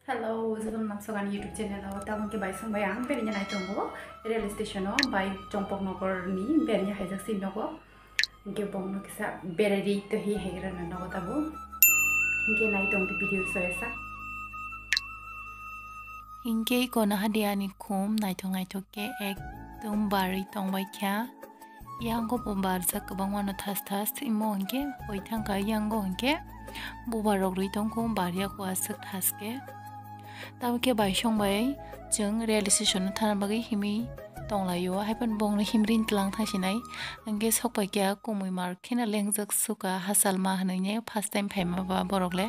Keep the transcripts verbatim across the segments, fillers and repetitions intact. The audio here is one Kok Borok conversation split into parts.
Hello, jotono nang sokani YouTube channel o. Tabuk khe bai song bai ang berainya nai tongo rail station o, bai Chongpok Nogor ni berainya haijak si nogo. Hingke bongno kisa berari to hi haigra na nogo tabuk. Hingke nai tong di video soyasa. Hingke kono hadi ani khum naithok naithok khe ekdom barwi tongbai kha. Yango bo barjak kwbangma no thas thas, imo hwnkhe hoi thangkha, yango hwnkhe bubar rok rwi tongkho, bar yago aswk thas khe. Tamo khe bai song bai chwng rail station no thana bagwi himwi tonglaio, haiphano bongno himri tlang thangsinai, hwnkhe sokpai kha kumui mar kheno lengjak suka hachal ma hwnwi ne first time phaima ba borok le.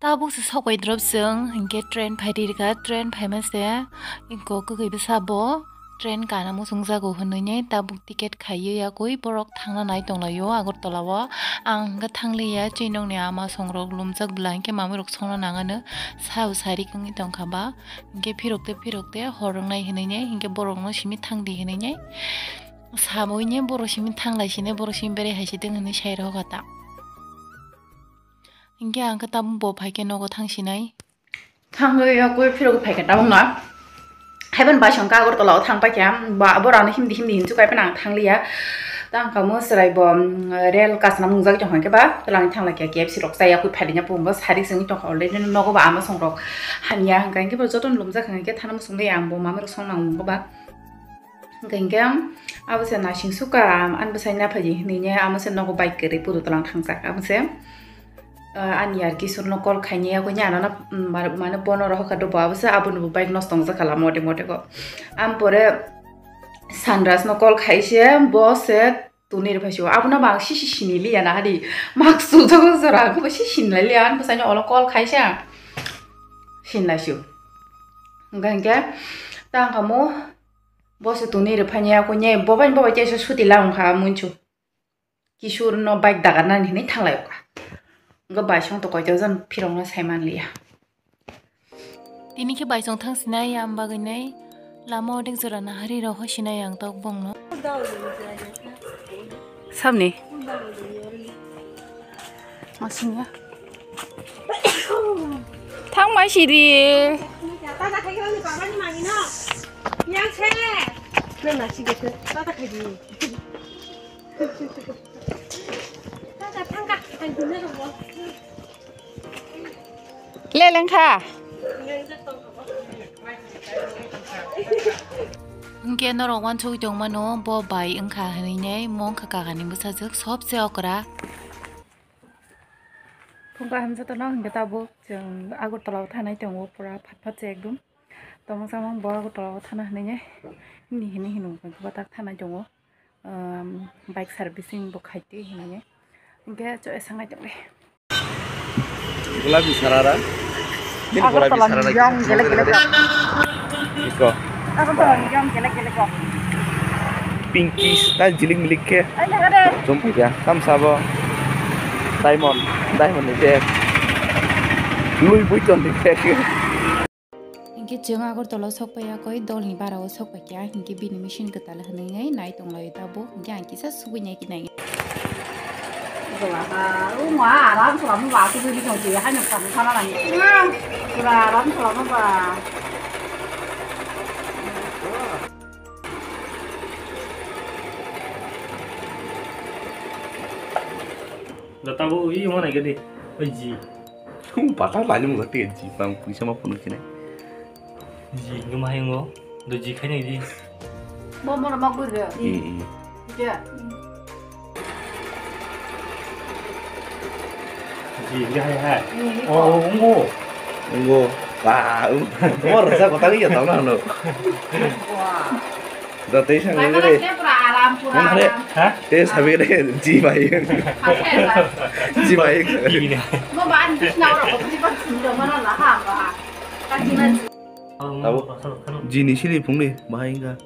Tabuk se sokbai drop chwng, hinkhe train phai ri rikha, train phaima se, inko kwkhwi bwsa bo train kana muchungjago hwnwi nai tabuk ticket khaiwi yakwi borok thangna nai tonglaio Agartala o. Ang hwnkhe thangliya, chwi nokni ama songrok lumjak bwla hinkhe mamwi rok songna nangano sao sarik wngwi tongkha ba, hinkhe phirokte phirokte hor wngnai hwnwi nai, hinkhe borokno simi thangdi hwnwi nai, samwi nai borok simi thanglai sinai, borok simi berai hai se dwng hwnwi sai rokha ta. Hinkhe ang khe tabuk bo phai khe nogo thang sinai. Thangwi yakwi phirogwi phai khe tabuk no. Haiphano bai song khe Agartala o thang paikha. Ba, borok ano himdi himdi hinsu kaiphano ang thangliya. Ta ang kamo chwrai bo, mm, rel kasna mungjak tong khe ba. Twlangwi thanglaikha K F C rok chai yakwi phai rwna pungo sari sengwi tongkha already nogo ba ama songrok hamya hwnkha hinkhe bo jotono lumjak hwnkha hinkhe thana muchungwi ang bo mamwi rok songna mungo ba. Hwnkha hinkhe abo se naising suka ani bwsai naphaidi hinwi nai amo se nogo bike kwrwi pudo twlang thangjak amo se. Ah, ani yar Kishorno call khainai, yakoni ano no, mm, mar-, mane bono rohor kha do bo, abo se abono bo bike nosto wngjak kha lama mote mote go. Am pore Sanrajno call khaise, bo se tuni rw phaisio, abono bo ang sisi sini liya na hadi, mak sujak jora, ang khe bo sisi sinlai liya, ani bwsaino olo call khaise ang sinlai sio. Hwnkha hinkhe ta ang kamo bo se tuni rw phainai, yakoni bo bai bo bai teisa suti la wngkha munchu. Kishorno bike dagarnani hinwi thanglai o kha. Wngkha bai song to koito jon phirokno sai man liya. Tini khe bai song thang sinai, ang bagwi nai lama odek jora nahari rok hoi sinai ang tok bongno. Samni. Masingya. Thang mai sidi. Yang se. Nang nasi gitu. Tata kaji. Le lengkha. Hwnkhe norok uansugwi tongmano, bo bai wngkha hwnwi nai mongkha kakani bwsajwk sobse okra. Phungkha hamsa tono hwnkhe tabuk chwng Agartala o thanai tongo pura phat phat se ekdom. Tongmung samung bo Agartala o thana hwnwi nai hini hini hino hwnkhe bo tak thanai tongo. um, bike servicing bo khaiti hinwi. Hingke cho esang nai tongdi. Gulabi sarara. Nini gulabi sarara. Yang gelek gelek. Iko. Agartala ni yang gelek gelek ko. Pinky ta jilik milik ke. Ai jaga de. Jom ya, tam sabo. Diamond, diamond ni bag. Louis Vuitton ni bag. Hinkhe chwng Agartala o sokpai yakoi, dolni bara o sokpai kha, hinkhe bini machine kwtal hwnwi nai tonglaio tabuk, hinkhe ang kisa subui nai nai. Jola ba, o ma, aram sala mo ba, subui di tong khe, haino phano phano nang. Pura aram sala mo ba. Jota bo, i mo nai gede, oi ji. Bata lani mo gati ji, bang puisa ma phone kine. Ji, numa hai ngo, do ji khai nai ji. Mo mo ma gure. Hmm, hmm. Ke. Ji, ya hai hai. Hmm, oh, ngo. Ngo. Ba, um. Mo rasa kota ni ya tau na no. Wah. Da tei sang ni re. Pura aram, pura aram. Ha? Tei sabi re ji bai. Ji bai. Ji ni. Mo ba ni na ro ko ji ba ni do mana la ha ba. Ka ji na. Tabo. Ji ni sili phung ni bahai ga.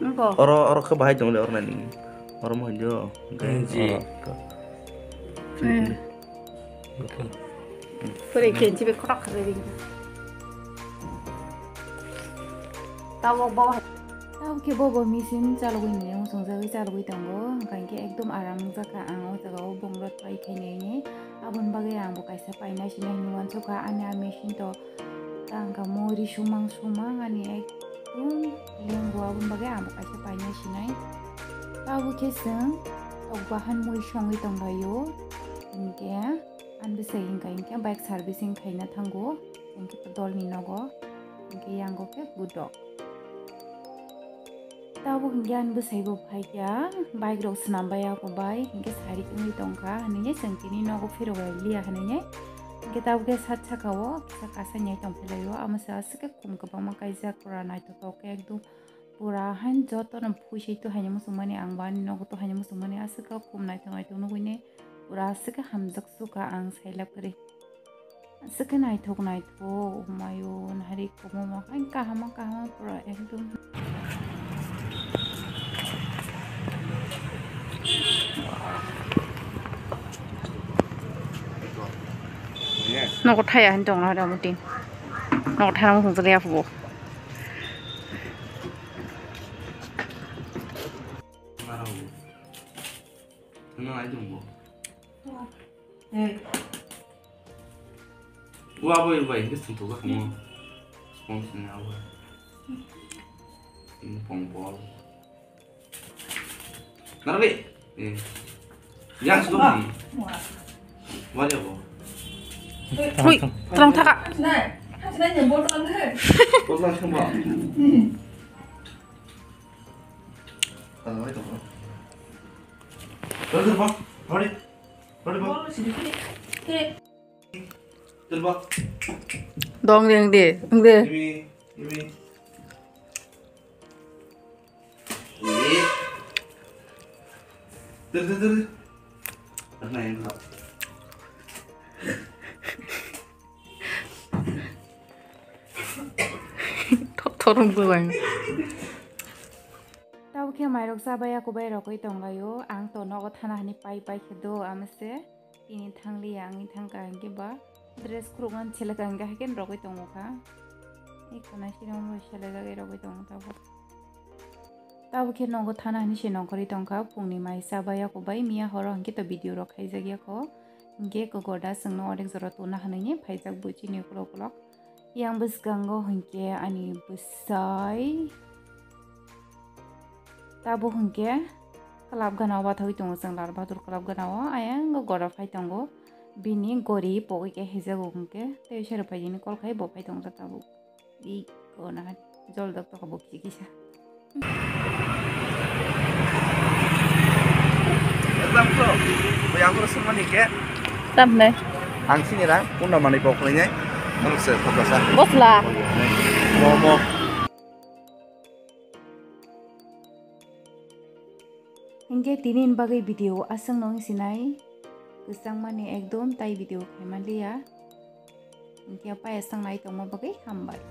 Engko. Oro, oro khe bahai jong le oro nani. Oro mo jo. Ji. Pura kenchi be kotak kare ring. Tabo ba. Tamo khe bo bo machine chalogwi nini muchungjagwi chalogwi tongo, hwnkha hwnkhe ekdom aram wngjakha ang o jaga o bongrok try khainai hinwi. Aboni bagwi ang bo kaisa paina sinai hinwi uansukha, ani a machine to tangkha mo ri sumang sumang ani ekdom lengbo, aboni bagwi ang bo kaisa paina sinai. Tabuk khe chwng tok bahan mui songwi tonglaio, hinkhe ani bwsai hinkha hinkhe bike servicing khaina thango, hinkhe dolni nogo, hinkhe yango khe budok. Tabuk hinkhe ani bwsai bo phaikha, bike rok swnam bai ako bai, hinkhe sarik wngwi tongkha, hinwi chwng tini nogo phirogwi liya hinwi. Hinkhe tabuk khe sat saka o kisa kasai nai tongphai laio, amo se aswk khe khum kwbangma kaijak pura naithotok khe ekdom pura haino jotono phuisai to haino muchungmani ang bo ani nogo to haino muchungmani aswk khe khum naithok naithok nugui nai pura aswk khe hamjak sukha ang sailab kwrwi. Aswk khe naithok naithok, mayo, nahari kwbangma, hai kaham kaham pura ekdom. Nogo thaya hin tong na muti. Nogo thaya mo sung ya phubo. Wa bo bai ke sung to ga mo. Sponsor ni awa. Ini pong pol. Narli. Eh. Yang sudah ni. Wa ya bo. Hui, terang thaka. Botol sing ba. Kalau itu. Terus apa? Ready? Ready ba? Dong ding di, dong di. Imi, imi. Imi. Ter, ter, ter. Karena yang tak. Thorong bulang. Tabuk khe mairok chabai ako bai rokoi tonglaio. Ang to nogo thana hani pai pai khe do amese. Tini thangliya, ang thangka hingke ba dress khuruknani seleka hingke haikhe rogwi tongmokha. Eko nai sirong roi selejagwi rogwi tongo tabuk. Tabuk khe nogo thana hinwi se nongkhorwi tongkha, phungni mai chabaiya kubai miya horo hingke to video rok khaijakya kho. Hingke eko goda chwngno odek jora tuna hinwi phaijak bo chini ukulok ukulok. Yang bwskango hingke ani bwsai. Tabuk hingke club gana o bathagwi tongo chwng Lal Bahadur club gana o. Ayang gora phai tongo. Bini gori pogwi khe hijago hingke tei sero phaijini call khai bo phai tongo tabuk. I gona jol dok toko bo kisa kisa. Exam ko, bo yang ko sung mani ke? Tam ne. Ang sini ra, punda mani pok nai. Ano se pokasa. Bosla. Mo mo. Hingke tini ni bagwi video aswk no wng sinai, kwchangmani ekdom tai video khaima liya. Hingke payasang nai tongma bagwi hambai.